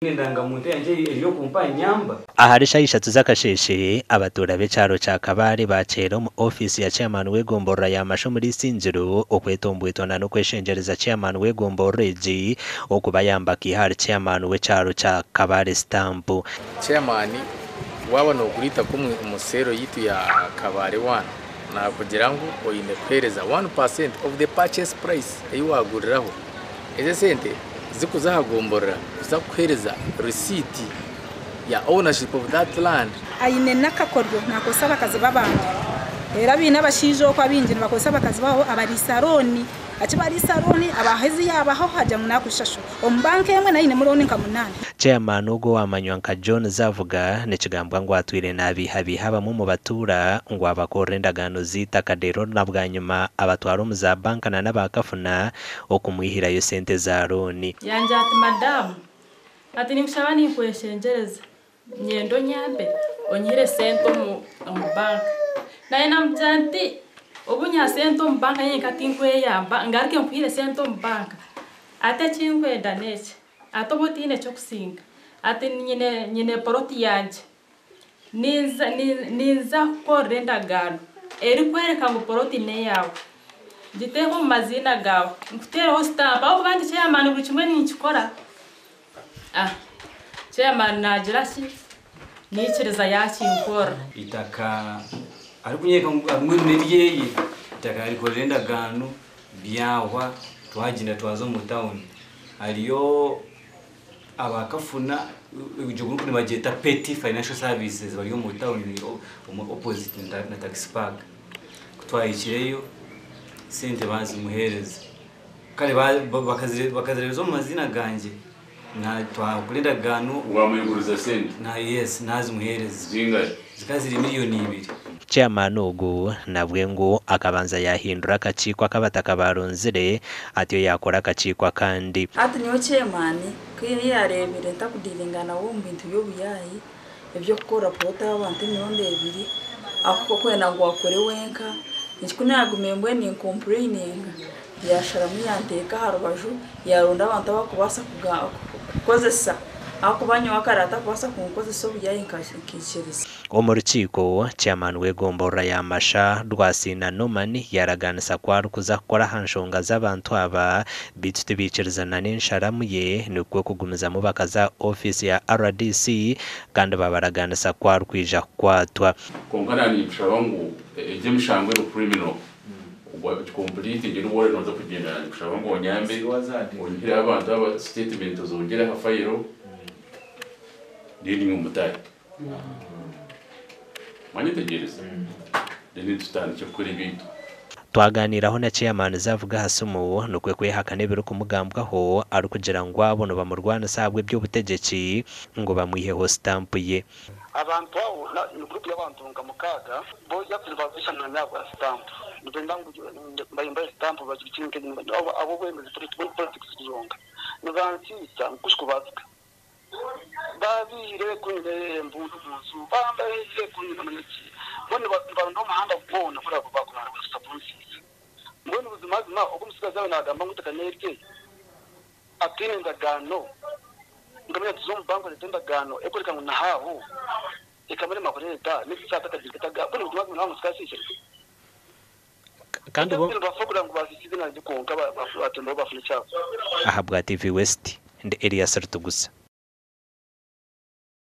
Endangamuntu yangye eri okumpa nyamba. Ahari shaaha ishatu z'akasheeshe, abatuura b'ekyaro kya Kabale baakyeera omu ofiisi ya Chairman w'egomborora ya Masha omuri Isingiro okwetombwitwa n'okweshengyereza Chairman w'egomborora egi okubayamba akaiha ahari Chairman w'ekyaro kya Kabale sitampu. Chairman waaba noogura eitaka omu seero yaitu ya Kabale one, naakugira ngu oine kuheereza 1% of the purchase price ei waaguriraho. Ezo esente zikuza aha gomborora kuza kukuhereza receipt ya ownership of that land. Aine n'akakoryo naakozesa abakazi b'abantu. Reero abaine abashaija okwo abaingi nibakozesa abakazi baabo abariisa looni. Akibariisa looni abaha ezi yaabaha agira ngu naakuzishashura. Omu banka emwe nayo ainemu looni nka munaana. Chairman ogwo owamanywa nka John Zavuga nikigambwa ngu atwire nabiihabiiha abamwe omu batuura ngu abakorere endagaano z'eitaka reero na bwanyima abatware omu za banka na n'aba kafuna okumwihirayo sente za looni. Yangira ati, Madaamu, ati ninkushaba ninkweshengyereza, nyenda onyambe onyihire sente omu omu banka. Naanye naamugira nti, Obu nyiha sente omu banka nyenka tinkweyamba, ngaruke nkwihire sente omu banka? Ati eki nkwenda n'eki, ati obu otiine ky'okusinga, ati nyine nyine poloti yangye, ninza ninza kukukorera endagaano erikworeka ngu poloti n'eyaawe. Ngiteeke omu maziina gaawe, nkuteereho sitampu ahabw'okuba ndi chairman buri kimwe ninkikora. Ah, chairman naagira ki? Naikiriza yaakinkorera. Eitaka arikunyereka ngu mbwenu n'eryeye, eitaka yarikorera endagaano byahwa twagyenda twaza omu tawuni hariyo abakafuna egyo gurupu nibagyeta Petty Financial Services bari omu tawuni omu opposite na taxi park. Ku twahikireyo sente baazimuheereza kare bakazireebeza omu maziina gangye twakora endagaano. Waamwiguriza sente? Yes, naazimuheereza. Zingahi? Zikaba ziri miriyoni ibiri. Chairman ogu nabwe ngu akabanza yahindura akakiiko ak'abataka baaronzire atyo yaakora akakiiko akandi. Hati nyowe chairman ku yaareebire ntakudiiringa nawe omu bintu by'obuyaayi, eby'okukora puloti abantu emirundi ebiri, ahabw'okwenda ngu akore wenka, eki ku naagumire mbwenu ninkompureyininga, yaasharamu yanteeka aha rubaju, yaaronda abantu abu arikubaasa kukozesa ahakuba nyowe akaba atakubaasa kunkozesa obuyaayi nkaikiriza. Omu rukiiko, Chairman w'egomborora ya Masha, Rwasiina Norman yaaraganisa ku arikuza kukora aha nshonga z'abantu aba beitu tibaikirizana n'ensharamu ye nikwo kugumizamu bakaza aha ofiisi ya rdc kandi baabaraganisa ku arikwija kukwatwa. Kwonka naanye ninkushaba ngu egyo emishango eri criminal ogikompuritinge nobu oraabe nooza kugyenda naanye ninkushaba ngu onyambe onyihireho abantu aba statement ozongyere aha fayiro then inywe mutaahe. Mwanyetegyereza? Then tutandikye kukora ebyaitu. Twaganiiraho na Chairman Zavuga aha simu nikwo kwehakana ebirikumugambwaho arikugira ngu abo nibamurwanisa ahabw'eby'obutegyeki ngu bamwiheho sitampu ye. Abantu abo ni gurupu y'abantu nka mukaaga bo nibabishana n'ahabwa sitampu nibenda ngu mbahe sitampu bagire ahabw'obwebembezi politics zonka nibansiisa nkushikubaasika. Baabaire ku nyine embundu omu nju, bambaire ku nyine omunegi. Mbwenu nibaronda omuhanda gwona ogu barikubaasa kunsiisa. Mbwenu buzimazima ogu omutsigazi yaaba naagamba ngu eitaka n'erye, ataine ndagaano, nkamanya tuze omu banka oreete endagaano erikworeka ngu nahaaho, ekamurema kureeta, n'ekitaka atakagiire kutaga. Mbwenu buzimazima naaba ngu tikaasiisire? Kandi bo. Nibafa kugira ngu baasiise eiziina rye kwonka batembeho bafune ekyabo. Ahabwa TV West, ndi Elias Rutugusa.